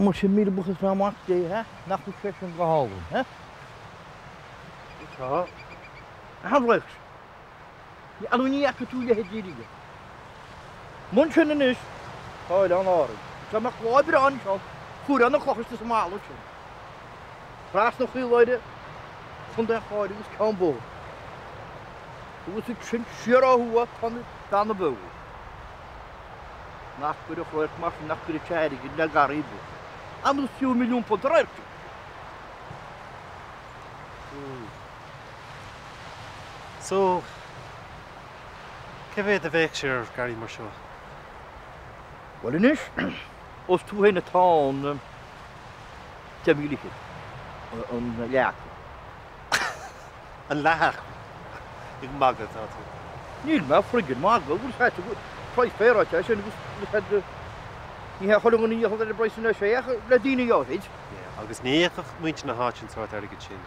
Mar sin, míle buíochas le Mac Dé, ha? Nach bhfuil sé sin go hálainn, ha? Tá. An-radharc. Ní ní fhaca tú a leithéidí riamh. Amuigh ansin anois, tá Oileán Árainn. Dá mbeadh lá breá anseo, fuair na clocha istigh sa mballa sin. Trasna Chaoláire, Contae an Chláir agus Ceann Bóthair. Agus ansin siar ó thuaidh tá na Beanna Beoir. Nach gcuirfeadh radharc mar sin, nach gcuirfeadh sé airgead le garraí ar bith. An is fiú £1,000,000 an radharc sin? So, cé mhéad a bheadh sé ar garraí mar seo? Bhuel anois, ós tú féin atá ann, 10,000 fhichead an leath-acra. An leath-acra? Ag magadh atá tú. Níl mé friggin magadh, bhfuil fhios agat, praghas féaráilte é sin agus ní hé chuile dhuine a dhíolfadh ar an bpraghas sin é ach le daoine áithrid. Yeah, agus ní íocfadh muintir na háite an sórt airgid sin.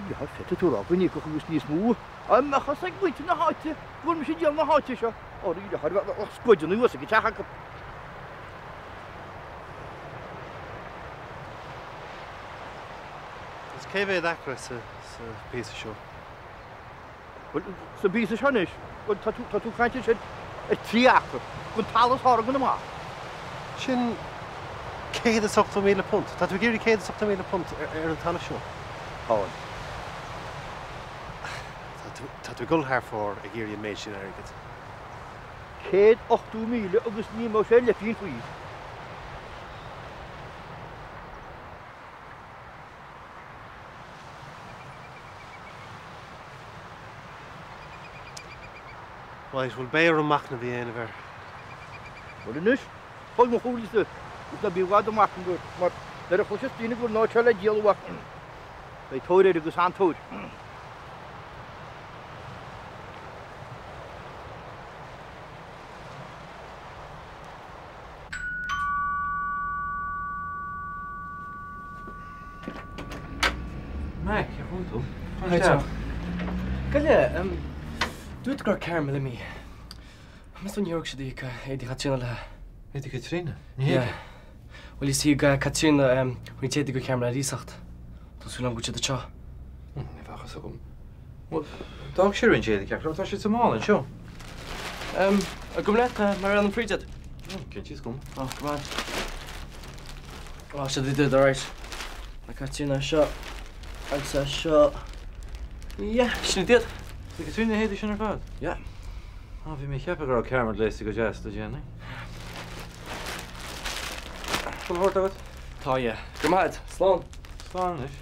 Yeah, féadfaidh tú a rá go n-íocfadh agus níos mó. Dá mbeadh fhios ag muintir na háite go bhfuil mise ag díol na háite seo, ó ní bheadh scuaideanna thuas ag an teach acu. Agus cé mhéad acra sa phíosa seo? Bhuel, sa bpíosa seo anois, bhuel, tá tú, tá tú ag caint ansin ar 3 acra den talamh is fearr i gConamara. Sin £180,000. Tá tú ag iarraidh £180,000 ar an talamh seo? Táim. Tá tú, tá tú ag dul thar fóir ag iarraidh an méid sin airgid. 180,000 agus ní imeoidh sé leithphingin faoi. Right, bhuel beidh orm machnamh a dhéanamh air. Bhuel anois, fág mo chúl-sa agus ná bí i bhfad ag machnamh air, mar nuair a chloisfeas daoine go bhfuil an áit seo le díol amach, beidh tóir air agus an-tóir. Mac, ar bhfuil tú? Hi Tom. Gabh i leith, dúirt tú go raibh Carmel imithe. Meas tú an iarrfaidh siad íoc éadaí Chaitríona léi? Éadaí Chaitríona? Ní hé. Bhuel, you see, Caitríona roinnt éadaí do Carmel ar iasacht. Tá súil agam go bhfuil siad anseo. Ní bheadh a fhios agam. Bhuel, d'fhág sí roinnt éadaí ceart go leor, tá siad sa mála anseo. Gabh i leith, mar aon an fríd iad. Cinnte is cuma. Oh, come on. Oh, siad iad, alright. Na Caitríona seo agus é seo. Yeah, sin iad. Is le Caitríona na héadaí sin ar fad? Yeah. Ah, bhí mé ag ceapadh go raibh Carmel gléasta go deas le déanaí. Bhfuil a agat? Tá, yeah. Go maith, slán. Slán anois.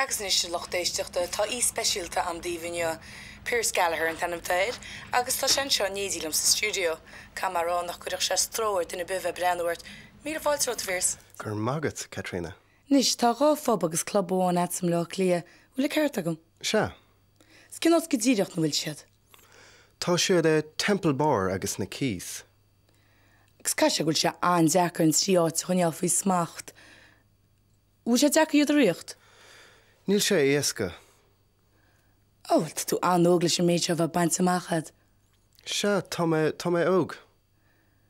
Agus anois, a lucht éisteachta, tá aoi speisialta a'm daoibh inniu. Pearse Gallagher an t-ainm atá air, agus tá sé anseo in éindí liom sa stiúideo. Caithfidh mé a rá nach gcuirfeadh sé stró ar duine ar bith bheith ag breathnú ort. Míle fáilte romhat, a Phearse. Go raibh maith agat, Caitríona. Anois, tá dhá phub agus club amháin a'd i mBleá Cliath. Bhfuil an ceart agam? Sea. 'S cén áit go díreach 'na bhfuil siad? Tá siad i Temple Bar agus na Quays. Agus caithfidh sé go bhfuil sé an-deacair an trí áit a choinneáil faoi smacht. Bhfuil sé deacair iad a ritheacht? Níl sé éasca. Ó, bhuel, tá tú an-óg leis an méid seo a bheith bainte amach a'd. Sea, tá mé, tá mé óg.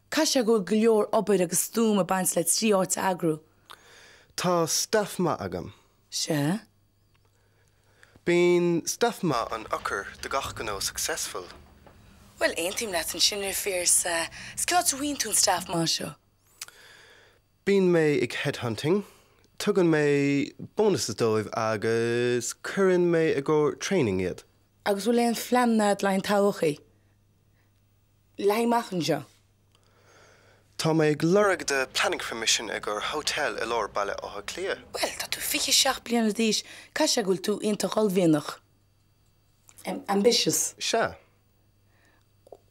Caithfidh sé go bhfuil go leor obair agus stuaim ag baint le trí áit a eagrú. Tá staff maith agam. Sea. Bíonn staff maith an eochair do gach gnó successful. Bhuel, aontaím leat ansin, a Phearse. 'S cén áit a bhfaigheann tú an staff maith seo? Bíonn mé ag headhunting, tugann mé bonuses dóibh agus cuireann mé i gcomhair training iad. Agus bhfuil aon phleananna a'd le haghaidh an todhchaí? Le haghaidh amach anseo? Tá mé ag lorg do planning permission i gcomhair hotel i lár Baile Átha Cliath. Bhuel, tá tú 27 bliana d'aois, caithfidh sé go bhfuil tú iontach uaillmhianach. Ambitious. Sea.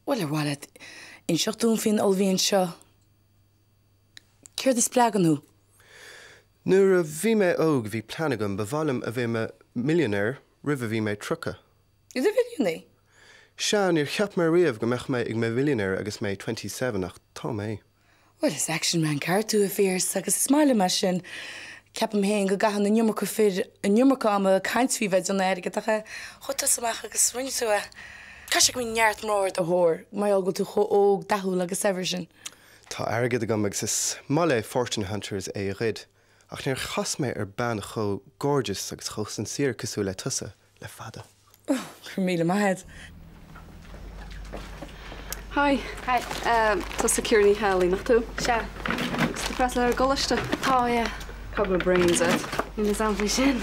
Bhuel, ar mhaith leat inseacht dúinn faoin uaillmhian seo? Céard a spreagann thú? Nuair a bhí mé óg bhí plean agam, ba mhaith liom a bheith i mo millionaire roimh a bhí mé 30. I do mhillionaire? Sea, níor cheap mé riamh go mbeadh mé ag mo mhillionaire agus mé 27 ach tá mé. Bhuel, is action man ceart tú, a Phearse, agus is maith liom é sin. Ceapaim féin go gcaitheann an iomarca fir an iomarca ama ag caint faoi bheith ag déanamh airgid ach chuaigh tusa amach agus rinne tú é. Caithfidh sé go mbíonn neart mná ar do thóir mar gheall go bhfuil tú chomh óg dathúil agus saibhir sin. Tá airgead agam agus is maith le fortune hunters é a ghoid, ach níor chas mé ar bean chomh gorgeous agus chomh sincere cosúil le tusa le fada. Go raibh míle maith agat. Hi. Hi. Tusa Ciara Ní Cheallaigh, nach tú? Sea. Agus tú ag freastal ar an gcoláiste? Tá, yeah. Cá bhfuil brains agat? Níl fhios a'm faoi sin.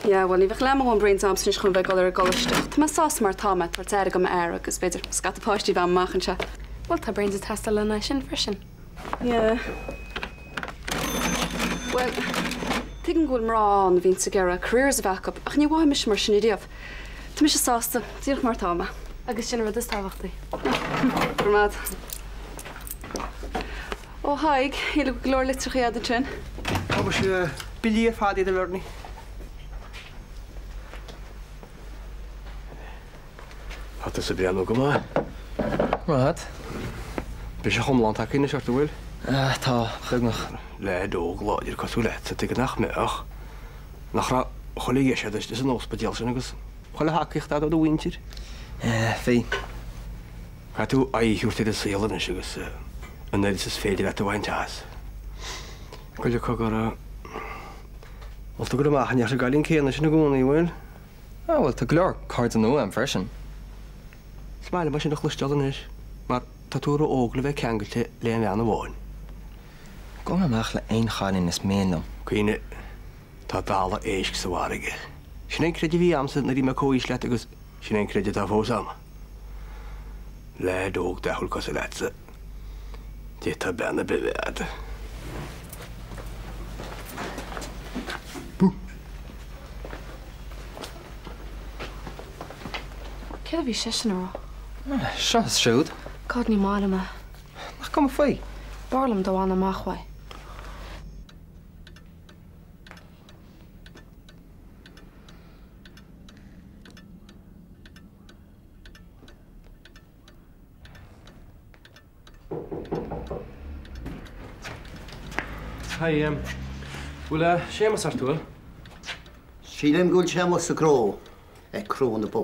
Yeah, bhuel ní bheadh leath mo dhóthain brains a'msa anois chun bheith ag dul ar an gcoláiste. Tá mé sásta mar atá mé, ag tabhairt aire do m'fhear agus b'fhéidir scata páistí a bheith amach anseo. Bhuel tá brains ag teastáil lena aghaidh sin freisin. Yeah. Bhuel, tuigim go bhfuil mná ann a bhíonns ag iarraidh careers a bheith acu, ach ní mhothaigh mise mar sin ariamh. Tá mise sásta, díreach mar atá mé. Agus sin an rud is tábhachtaí. Go raibh maith agat. Ó, Thaidhg, shíl go leor litreacha agat ansin. Tá mise billí ar fad iad a Bhernie. Tá tusa ag breathnú go maith. Maith agat. Biseach iomlán tagtha anois ort, an bhfuil? Tá, beagnach. Leaid óg láidir cosúil leatsa, tuige nach mbeadh? Nach raibh chuile dheis agat istigh san ospidéal sin agus chuile thacaíocht agat ó do mhuintir? Bhí. Caithfidh tú aghaidh a thabhairt ar an saol anois agus an oiread is is féidir leat a bhaint as. Cuid acu go raibh. Bhfuil tú ag dul amach in éineacht leis an gcailín céanna sin i gcónaí, an bhfuil? Ah, bhuel, tá go leor cairde nua a'm freisin. Is maith liom é sin a chloisteáil anois, mar tá tú ró-óg le bheith ceangailte le aon bhean amháin. Gabhfaidh mé amach le aon chailín is mian liom. Cuimhnigh, tá dalladh éisc sa bhfarraige. Sin é an creideamh a bhí a'msa nuair a bhí mé comhaois leat agus sin é an creideamh atá fós a'm. Leaid óg dathúil cosúil leatsa, d'fhéadfadh bean ar bith a bheith a'd. Bú! Céard a bhí seisean a rá? Seo is siúd. God, ní maith liom é. Nach cuma faoi? B'fhearr liom dá bhfanfá amach uaidh. Hi, um, bhfuil uh, Séamus ort, bhfuil? Sílim go bhfuil sé amuigh sa gcró ag crú na bó.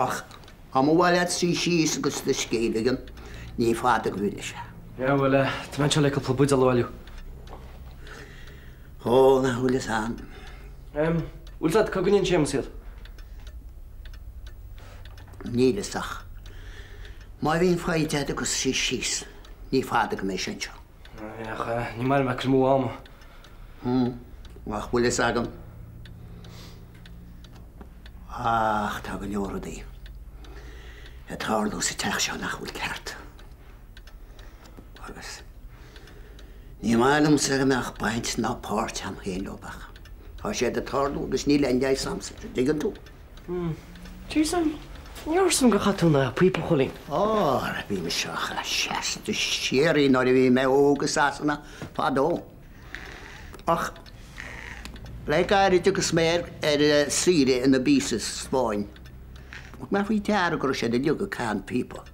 Ach dá mba mhaith leat suí síos agus do scíth a ligean, ní fada go bhfillfidh sé. Yeah, bhuel, uh, tá mé anseo le cúpla buidéal a bhailiú. Ó, nach bhfuil fhios a'm. Em, bhfuil fhios a'd cá gcoinníonn Séamus iad? Níl fhios ach má bhíonn foighid a'd agus suí síos, ní fada go mbeidh sé anseo. Ach eh, ní maith liom ag cur amú ama. Hmm, nach bhfuil fhios agam. Ach tá go leor rudaí ag tarlú sa teach seo nach bhfuil ceart. Agus ní maith liomsa go mbeadh baint ná páirt a'm féin leo ach tá siad ag tarlú agus níl aon leigheas a'msa, an dtuigeann tú? Jeez, ní raibh fhios a'm gur chaith tú an píopa, a Chóilín. Ó, bhí mise á chaitheamh seasta síoraí nuair a bhí mé óg i Sasana fadó. Ach le gairid agus mé ar saoire in Ibiza sa Spáinn, thug mé faoi deara go raibh siad uilig ag caitheamh an phíopa.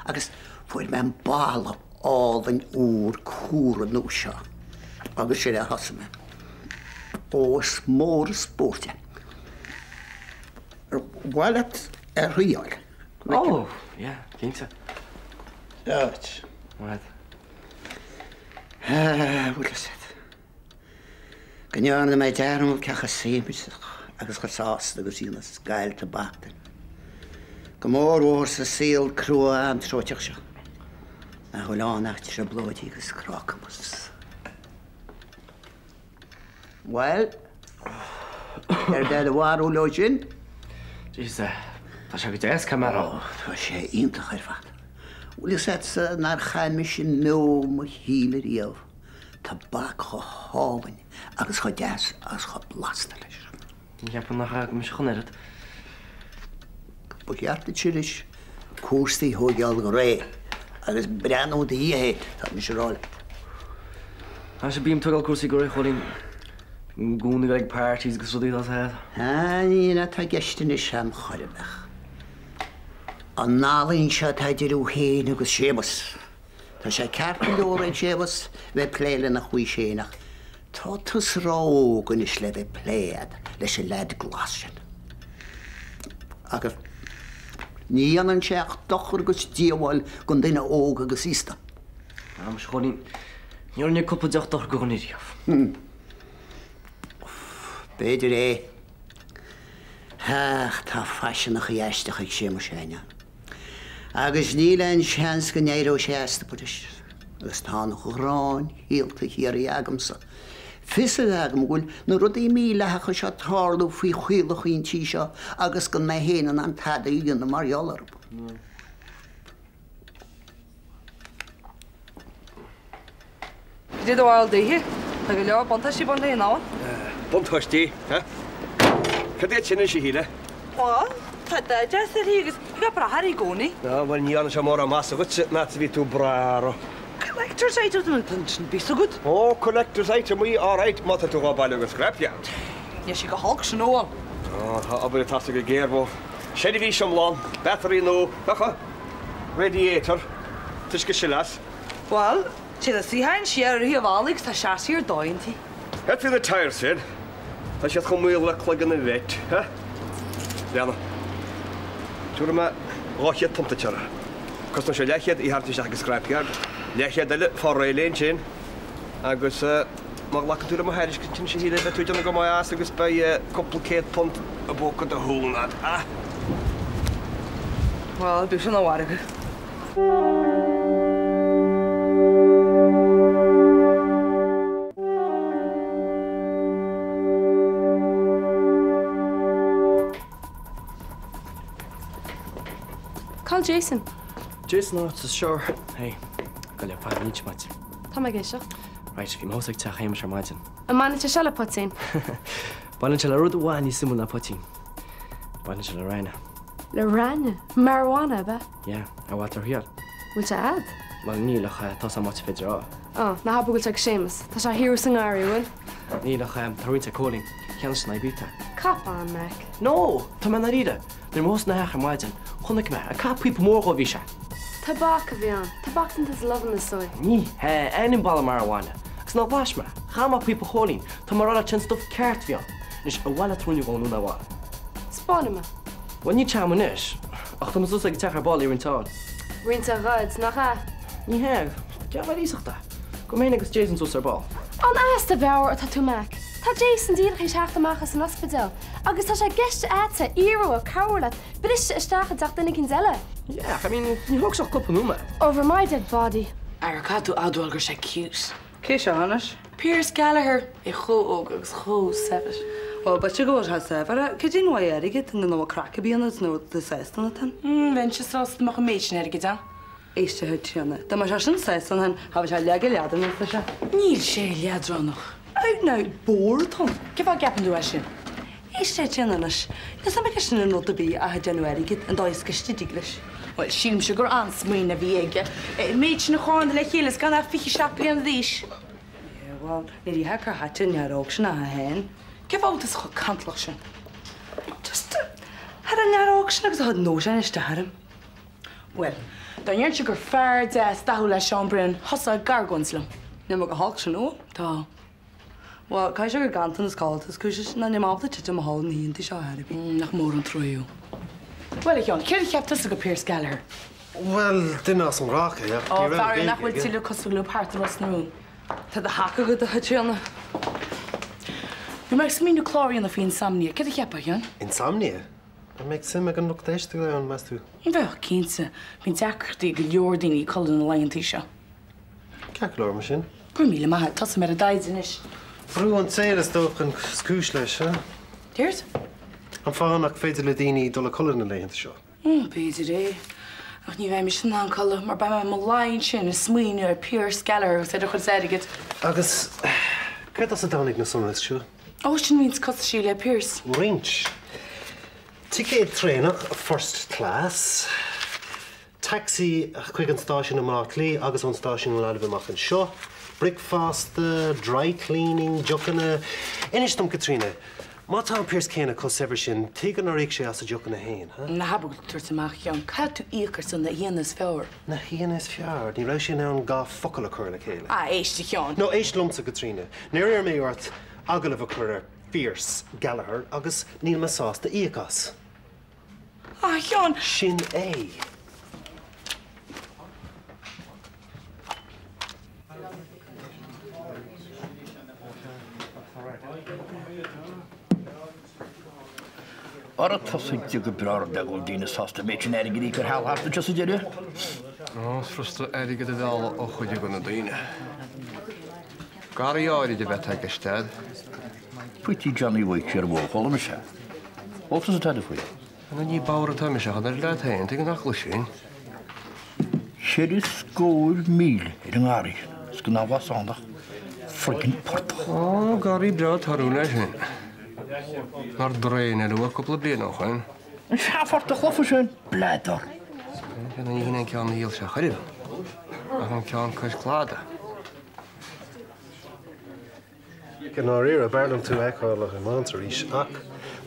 Agus fuair mé an boladh álainn úr cumhra nua seo agus sin é a thosaigh mé. Ó, is mór an spórt é. Ar mhaith leat é a thriáil? Ó, yeah, cinnte. Áit. Maith. Ah, bhfuil fhios a'd. Go ndearna mé dearmad cé chomh suaimhneach agus chomh sásta agus a bhíonn scaillte tobac duine. Go mórmhór sa saol crua anróiteach seo, nach bhfuil ann ach trioblóidí agus crácamas. Bhuel, céard é do bharúil ó sin? Jeez, tá sé go deas, caithfidh mé a rá. Ó, tá sé iontach ar fad. Bhfuil fhios a'dsa nár chaith mise i mbeo mo shaoil ariamh tobac chomh hálainn agus chomh deas agus chomh blasta leis. Ní cheapaim nach fhaca mise ach an oiread. Ba cheart duit anois cúrsaí a thóigeáil go réidh agus breathnú i do dhiaidh féin, tá mise a rá leat. Tá sé, bím ag tógáil cúrsaí go réidh, a Chóilín. Bím i gcónaí ag dul ag parties agus rudaí dá saghas. Ah, ní hin atá i gceist anois a'm chor ar bith. An ealaín seo atá idir thú féin agus Séamus. Tá sé ceart go leor ag Séamus bheith ag plé lena chaoi féin ach. Tá tusa ró-óg anois le bheith ag plé fhad leis an leaid glas sin. Agus ní dhéanann sé ach dochar agus díobháil don duine óg agus aosta. Á, muise a Chóilín, níor rinne cúpla deoch dochar do dhuine riamh. B'fhéidir é. Ach tá faiseanachaí aisteacha ag Séamus Sheáin ann. Agus níl aon seans go n-éireoidh sé astu anois. Agus tá an ghráin shaolta shíoraí agamsa fios a bheith agam go bhfuil na rudaí mídhleathacha seo ag tarlú faoi chaolacha an tí seo agus gan mé féin in ann tada a dhéanamh mar gheall orthu. Cad é do bharúil daoithe? Tá go leor buntáistí ag baint léi an abhainn. Buntáistí, ha? Cad iad sin anois, a Shíle? Bhuel, tá dath deas uirthi agus bheifeá ag brath uirthi i gcónaí. Á, bhuel, ní dhearna sé mórán maitheasa dhuit an fhad is a bhí tú ag brath uirthi. Collector's item atá ansin, bíos agat. Ó, collector's item í, all right, má tá tú dhá bailiú ón scrapyard. Níl sí go holc sin, ó bhuel. Á, tá obair ag teastáil go géar uaidh. Seirbhís iomlán, battery nua, féach, radiator, t-uisce ag sileadh as. Bhuel, Téann na suíocháin siar uirthi an bhealaigh agus tá seasamh ar dóigh inti. Céard faoi na tyres sin? Tá siad chomh maol le cloigeann an vet, ha? Leana. Tabharfaidh mé £200 duit uirthi. Cosnóidh sé leathchéad í a tharraingt isteach ag an scrapyard, leathchéad eile fáil réidh léi ansin. Agus má ghlacann tú le mo thairiscint anois a Shíle, beidh tú ag déanamh go maith as agus beidh cúpla £100 i bpóca do thún agat, ha? Bhuel, bíodh sin ina mhargadh. Cá bhfuil Jason? Jason ort sa sure. Hey, go le fad níos muid. Tá mé ag éisteacht. Right, bhí mé thuas ag teach Shéamais ar maidin. An mbaineann sé seo le poitín? Baineann sé le rud i bhfad níos suimiúla ná poitín. Baineann sé le reanna. Le reanna? Marijuana, ab ea? Yeah, ar mhaith leat a thriail? Bhfuil sé a'd? Bhuel, níl, ach tá 's a'm áit ar féidir a fháil. Á, ná habair go bhfuil sé ag Séamus. Tá sé thiar sa ngarraí, an bhfuil? Níl, ach tá roinnt ag Cóilín. Cheannaigh sé in Ibiza. Cop on, Mac. No! Tá mé i ndáiríre! Nuair a bhí mé thuas ina theach ar maidin, chonaic mé, ag caitheamh píopa mór dhó bhí sé. Tobac a bhí ann. Tobac den is love na soy. Ní hea, ainm baile marijuana. Agus nár bhlais mé. Chaith mé píopa Chóilín. Tá mé ag rá leat, sin stuif ceart a bhí ann. Anois, ar mhaith leat rún a dhul nó ná mhaith? 'Spáinfidh mé. Bhuel, níl t-am anois, ach tá mé suas ag an teach ar ball le roinnt a fháil. Roinnt a ghoid, nach ea? Ní hea, gheall ar iasacht é. Gabhfaidh mé féin agus Jason suas ar ball. An as do mheabhair atá tú, Mac? Tá Jason díreach théis theacht amach as an ospidéal, agus tá sé i gceist a'dsa iarraidh air cabhrú leat briseadh isteach i dteach duine eicínt eile. Yeah, ach I mean, ní thógfaidh sé ach cúpla nóiméad. Over my dead body. Ara, caithfidh tú admháil go raibh sé cute. Cé seo anois? Pearse Gallagher! É chomh óg agus chomh saibhir. Bhuel, b'fhéidir go bhfuil sé saibhir. Cad é an mhaith airgead muna bhfuil craic ar bith ionat nó tú sásta ionat féin? Bheinnse sásta dá mbeadh an méid sin airgid a'm. Éist a Chaitríona, dá mbeadh sé sin sásta ann féin, cha bheadh sé leath go leadránach leis é. Níl sé leadránach. Out and out bore atá ann. Cén fáth a gceapann tú é sin? Éist a Chaitríona anois, níl suim aige sin in rud ar bith ach ag déanamh airgid, an dóigh is gaiste a dtig leis. Bhuel, sílimse gur an-smaoineamh a bhí aige an méid sin a charnadh le chéile is gan ach 27 bliana d'aois. Yeah, bhuel, ní hea gur thaitin an fhear óg sin ach é féin. Cén fáth a bhfuil tusa chomh cantalach sin? Just, thar an fhear óg sin agus a chuid nóisean isteach orm. Bhuel, dá ndéarfainnse gur fear deas dathúil é Seán Brennan, thosófá ag argóint liom. Níl mé go holc sin, ó. Tá. Bhuel, caithfidh sé gur ganntanas codlata is cúis leis, nó níl mé ábalta titim i mo chodladh na hoícheanta seo ar chor ar bith. Nach mór an trua thú. Bhuel, a Sheáin, céard a cheap tusa de Pearse Gallagher? Bhuel, duine as an ngnách é, ach Ó, ní raibh faraor Gaeilge nach bhfuil aige. tuilleadh cosúil leo thart i Ros na Rún. Tá do thaca agat, a Chaitríona. Bhí mé ag smaoineamh clár a dhéanamh faoi insomnia. Céard a cheapfá, a Sheáin? Insomnia? An mbeidh suim ag an lucht éisteachta ann, meas tú? Bheadh, cinnte. Bíonn deacrachtaí ag go leor daoine codladh na laethantaí seo. Ceart go leor mar sin. Go raibh míle maith agat. Tosóidh mé ar an dtaighde anois. Brú an tsaoil is dócha is cúis leis, ha? Céard? An fáth nach féidir le daoine dul a codladh na laethanta seo. B'fhéidir é. Ach ní bheidh mise in ann codladh mar beidh mé i mo luí ansin ag smaoineamh ar Pearse Gallagher agus ar a chuid airgid. Agus céard as a dtáinig na sonraisc seo? Ó, sin roinnt costaisí le Pearse. Roinnt? Ticéad traenach first class. Taxi chuig an stáisiún i mBaile Átha Cliath agus ón stáisiún i nGaillimh amach anseo, bricfeasta, dry cleaning, deochanna. Inis dom, Caitríona, Má tá an Pearse céanna chomh saibhir sin, tuige nár íoc sé as a deochanna féin, huh? Ná habair go bhfuil tú ag tabhairt amach, a Sheáin. Caithfidh tú íoc ar son na haíonna is fearr. Na haíonna is fearr? Ní raibh sé in ann dha focal a chur le chéile. Ah, éist, a Sheáin. No, éist liomsa, a Chaitríona. Níor iarr mé ort agallamh a chur ar Phearse Gallagher agus níl mé sásta íoc as. Ah, a Sheáin. Sin é. Ara tusa Dia go breá rud é go bhfuil daoine sásta an méid sin airgid a íoc ar sheal thart anseo sa deireadh. Ó, is furasta airgead a mhealladh ó chuid de na daoine. Garraí áirid a bheith i gceist a'd. Faoi tí Johnny Mhaidhc ar an bhóthar, chuala mise. Bhfuil tusa tada faoi? Ana ní bodhar atá mise ach an oiread leat féin, tuige nach gcloisfinn? Ceithre scór míle ar an ngarraí sin, is gan a bhlas ann ach friggin' portach. Ó, garraí breá torthúil é sin. Nár draenáileadh é cúpla bliain ó shoin. An seanphortach lofa sin, bladar. Ní hin é an ceann a dhíol sé chor ar bith, ach an ceann cois cladaigh. I ndáiríre, b'fhearr liom tú a fheiceáil á thiomáint arís, ach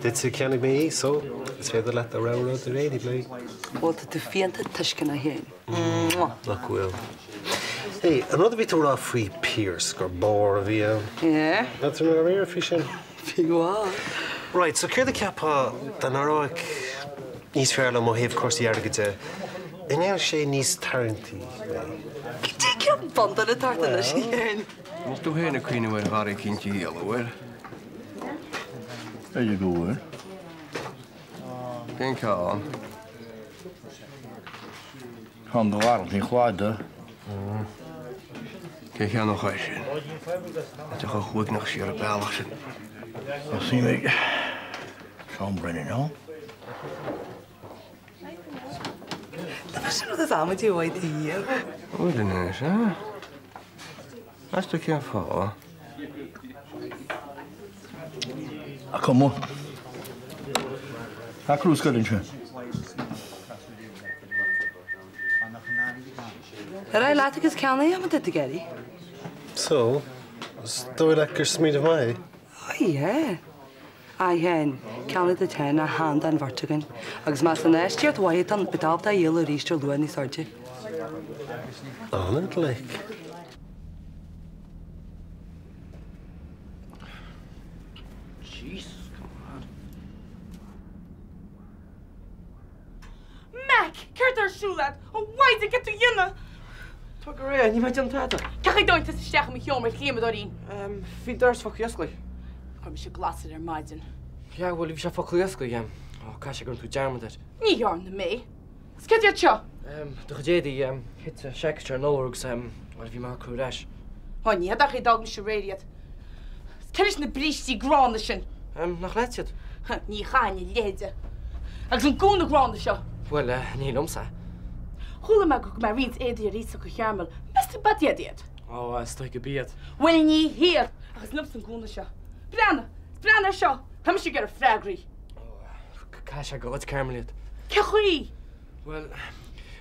duitse a cheannaigh mé í, so is féidir leat do rogha rud a dhéanamh léi. Bhuel, tá tú fiánta tuisceanach féin. Nach bhfuil? Hey, an rud a bhí tú a rá faoi Pearse, gur bore a bhí ann? Yeah. Tá tú i ndáiríre faoi sin? Bhí mhaith. Right, so céard a cheapfá dá n-éireodh níos fearr liom ó thaobh cúrsaí airgid de, an ndéanfadh sé níos tarraingtí mé? Cad é cén bundle atá ort anois, a Sheáin? Níl tú féin ag cuimhneamh ar gharraí eicínt a dhíol, an bhfuil? B'fhéidir go bhfuil. Cén ceann? Ceann de gharraí an chladaigh. Cé a cheannódh é sin? Tá sé chomh huaigneach siar an bealach sin. Tá suim ag Seán Brennan ann. Tá sin rud is amaidí uaidh do Dhia. Bhfuil anois, eh? Meas tú cén fáth? A cuma. Tá crúscail anseo. Ar aghaidh leat agus ceannaigh am duit ag éirí. So, is dóigh leat gur smaoineamh maith é? Oh yeah. A Sheáin, ceannaigh duit féin ach chan don bheirt againn. Agus más infheistíocht mhaith atá ann, beidh tú ábalta a dhíol arís ar luach níos airde. An-ghlic. Jesus, come on. Mac, céard tá ar siúl agat? A mhaighdean, céard tá tú a dhéanamh? Tá go réidh, níl mé ag déanamh tada. Cén chaoi a dtáinig tusa isteach i mo sheomra, a shlíomadóirín? Bhí an doras fágtha oscailte. Chuir mise glas air ar maidin. Yeah, bhuel, bhí sé fágtha oscailte agam. Ó, caithfidh sé go rinne tú dearmad air. Ní dhearna mé. Is céard iad seo? Do chuid éadaí, thit seaicéad ar an urlár agus, bhuel, bhí mé á cur ar ais. Ó, ní hea, d'fhéadfadh d'fhág mise aréir iad. Is céard leis na brístí gránna sin? Nach leat iad? Ní chaithfinn a leithéide. Agus an gúna gránna seo? Bhuel, ní liomsa é. Chuala mé gur thug mé roinnt éadaí ar iasacht do Chearmail. Meas tú ab iad iad? Ó, is dóigh gurb iad. Bhuel, ní hiad! Ach is liomsa an gúna seo. Breathnaigh! Breathnaigh air seo! Tá mise ag iarraidh freagraí. Ó, caithfidh sé gur ghoid Carmel iad. Cén chaoi? Bhuel,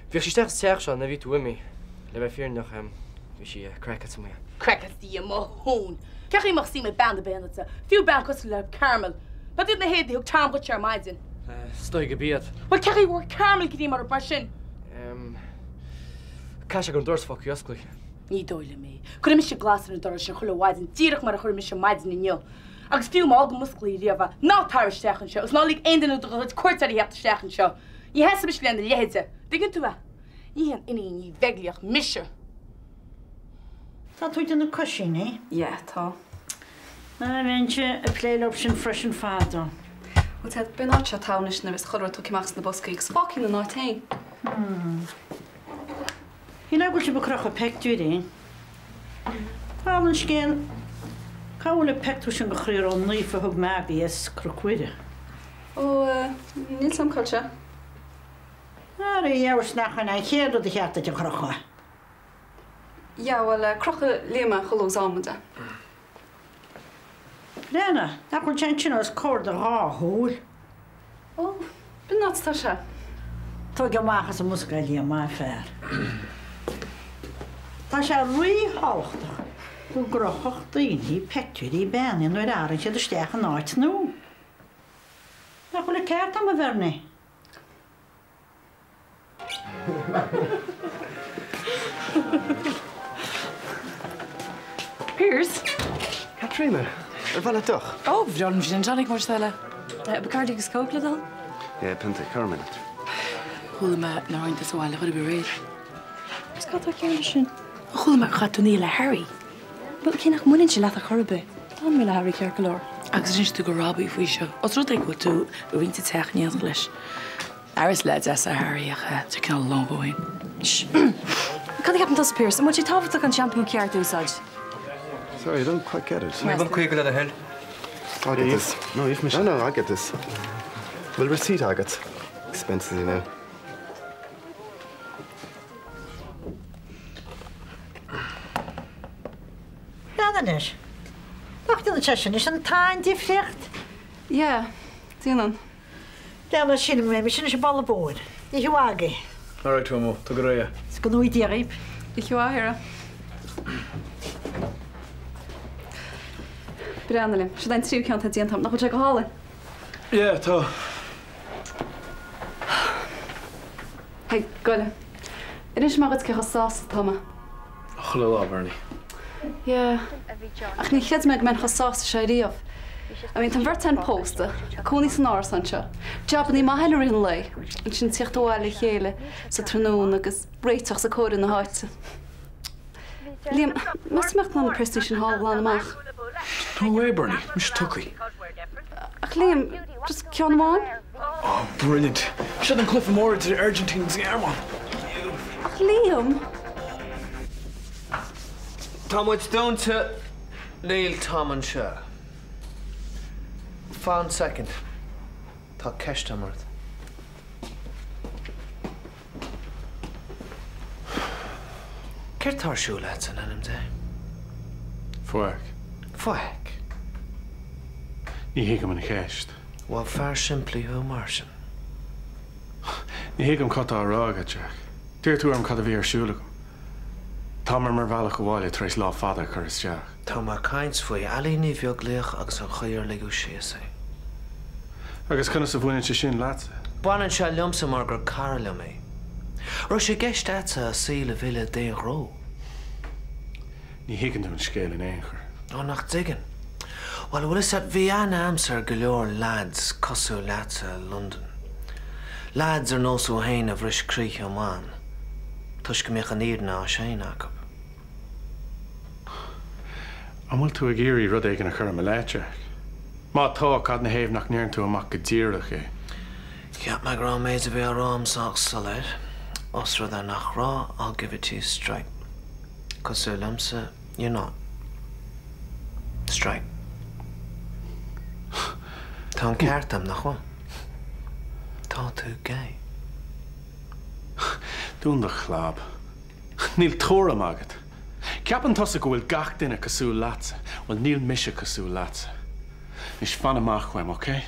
bhíodh sí isteach sa teach seo nuair a bhí tú imithe. Le bheith fírinneach, bhí sí craiceáilte amuigh. Craiceáilte Dia mo thóin! Cén chaoi a mbeadh suim ag bean ar bith ionatsa, fiú bean cosúil le Carmel? Ab iad na héadaí a thug Tom dhuit ar maidin. Is dóigh gurb iad. Bhuel, cén chaoi a bhfuair Carmel greim orthu mar sin? Caithfidh sé go raibh an doras fágtha oscailte. Ní dóigh liom é. Cuirfidh mise glas ar an doras sin chuile mhaidin, díreach mar a chuir mise maidin inniu. Agus fiú má fhágaim oscailte riamh é, ná tar isteach anseo agus ná lig aon duine de do chuid cuairteoirí theacht isteach anseo. Ní sheasfaidh mise lena leithéide. Dtuigeann tú é? Ní haon iníon Uí Bheaglaoich mise. Tá tú ag déanamh coisíní? Yeah, tá. Ah, bheinnse ag plé leo sin freisin fadó. Bhuel, Ted, beidh an áit seo togha anois nuair a bheas chuile rud tugtha amach as na boscaí agus fágtha ina n-áit féin. Hmm. Shíl mé go bhfuil sibh ag crochadh peictiúirí. Dála an scéil, cá bhfuil an peictiúr sin de Chroí Ró-Naofa a thug Maggie as Cnoc Mhuire? Ó, níl 's a'm cá bhfuil sé. Ara, dheabhas nach in é an chéad rud a cheart duit a chrochadh. Yeah, bhuel, crochfaidh Liam é chomh luath is a fhaigheann muid é. Breathnaigh, nach bhfuil sé ansin os comhair do dhá shúil? Ó, b'in an áit atá sé. Tóg amach as an mbosca é, a Liam, maith an fear. Tá sé ríthábhachtach go gcrochfadh daoine peictiúirí beannaithe nuair a thagann siad isteach in áit nua. Bhfuil an ceart agam, a Bhernie? Pearse? Caitríona, ar mhaith leat deoch? Ó, bhreá liom gin and tonic más toil leat. Bacardi agus Coke le do thoil? Yeah, pionta, corr minute. Chuala mé nár tháinig tú sa bhaile chor ar bith aréir. Agus cad tá cearr leis sin? Chuala mé gur chaith tú an oíche le Harry. Bhuel, cé nach mbaineann sé leat ar chor ar bith, d'fhan mé le Harry ceart go leor. Agus ar inis tú do Robbie faoi seo, os rud é go bhfuil tú ag roinnt an teach in éineacht leis. Ara is leaid deas é Harry ach tá sé cineál lom dhó féin. Cad a cheapann tusa, Pearse? An bhfuil sé tábhachtach an seampú ceart a úsáid? Sorry, I don't quite get it. Ní cuig le do thoil. I'll get this. No, if No, no, I'll get this. Bhfuil receipt agat? Expenses, you know. Lean anois. Nach ndéanann sé sin anois an t-an-difríocht? Yeah, déanann. Lean sin mé, mise anois ag baile mhóir. Oíche mhaith agaibh. Alright Tuamo, tóg go réidh é. Is go ngnóthaí Dia dhaoibh. Oíche mhaith, a Shera. Breathnaigh Liam, seo é an tríú ceann atá déanta agam, nach bhfuil sé go hálainn? Yeah, tá. Hey, gabh i leith. Ar inis mé dhuit cé chomh sásta atá mé? Chuile lá, Bernie. Yeah. Ach ní chreid mé go mbeinn chomh sásta seo riamh. I mean, tá an bheirt againn pósta, cónaí san árasán seo, jabannaí maithe i rith an lae, ansin tíocht abhaile le chéile sa tráthnóna agus réiteach is cóiriú na háite. Liam, meas tú an mbeadh tú in ann na priosaí sin thall a ghlanadh amach? No way, Bernie. Mise tugtha. Ach Liam, just ceann amháin? Oh, brilliant. Sin an cluiche mór idir Argentina agus an Ghearmáin. Ach Liam! Tá muid dúnta, níl Tom anseo. Fan soicind, tá ceist agam ort. Céard tá ar siúl leat in ainm Dé? Faic. Faic? Ní thuigim an cheist. Bhuel, fear simplí thú mar sin. Ní thuigim cad tá á rá agat, Jack. D'iarr tú orm cad a bhí ar siúl agam. Táim ar mo bhealach abhaile tar éis lá fada a chur isteach. Tá mé ag caint faoi Ailín Ní Bheaglaoich agus an chaoi ar ligeadh síos í. Agus conas a bhaineann sé sin leatsa? Baineann sé liomsa mar gur cara liom í. Raibh sé i gceist a'dsa a saol a mhilleadh d'aon ghnó? Ní thuigeann tú an scéal in aon chor. Ó, nach dtuigeann? Bhuel, bhfuil fhios a'd, bhí aithne a'msa ar go leor lads cosúil leatsa i Londain. Lads ar nós thú fhéin a bhris croíthe mban. Toisc go mbeadh an fhírinne á séanadh acu. An bhfuil tú ag iarraidh rud éigin a chur i mo leith, Jack? Má tá, cad 'na thaobh nach ndeireann tú amach go díreach é? Cheap mé go raibh an méid a bhí á rá a'm sách soiléir. Os rud é nach raibh, I'll give it to you straight. Cosúil liomsa, you're not. Straight. Tá an ceart a'm, nach bhfuil? Tá tú gay. Dún do chlab. Níl tuairim agat. Ceapann tusa go bhfuil gach duine cosúil leatsa. Bhuel, níl mise cosúil leatsa. Anois fan amach uaim, ok?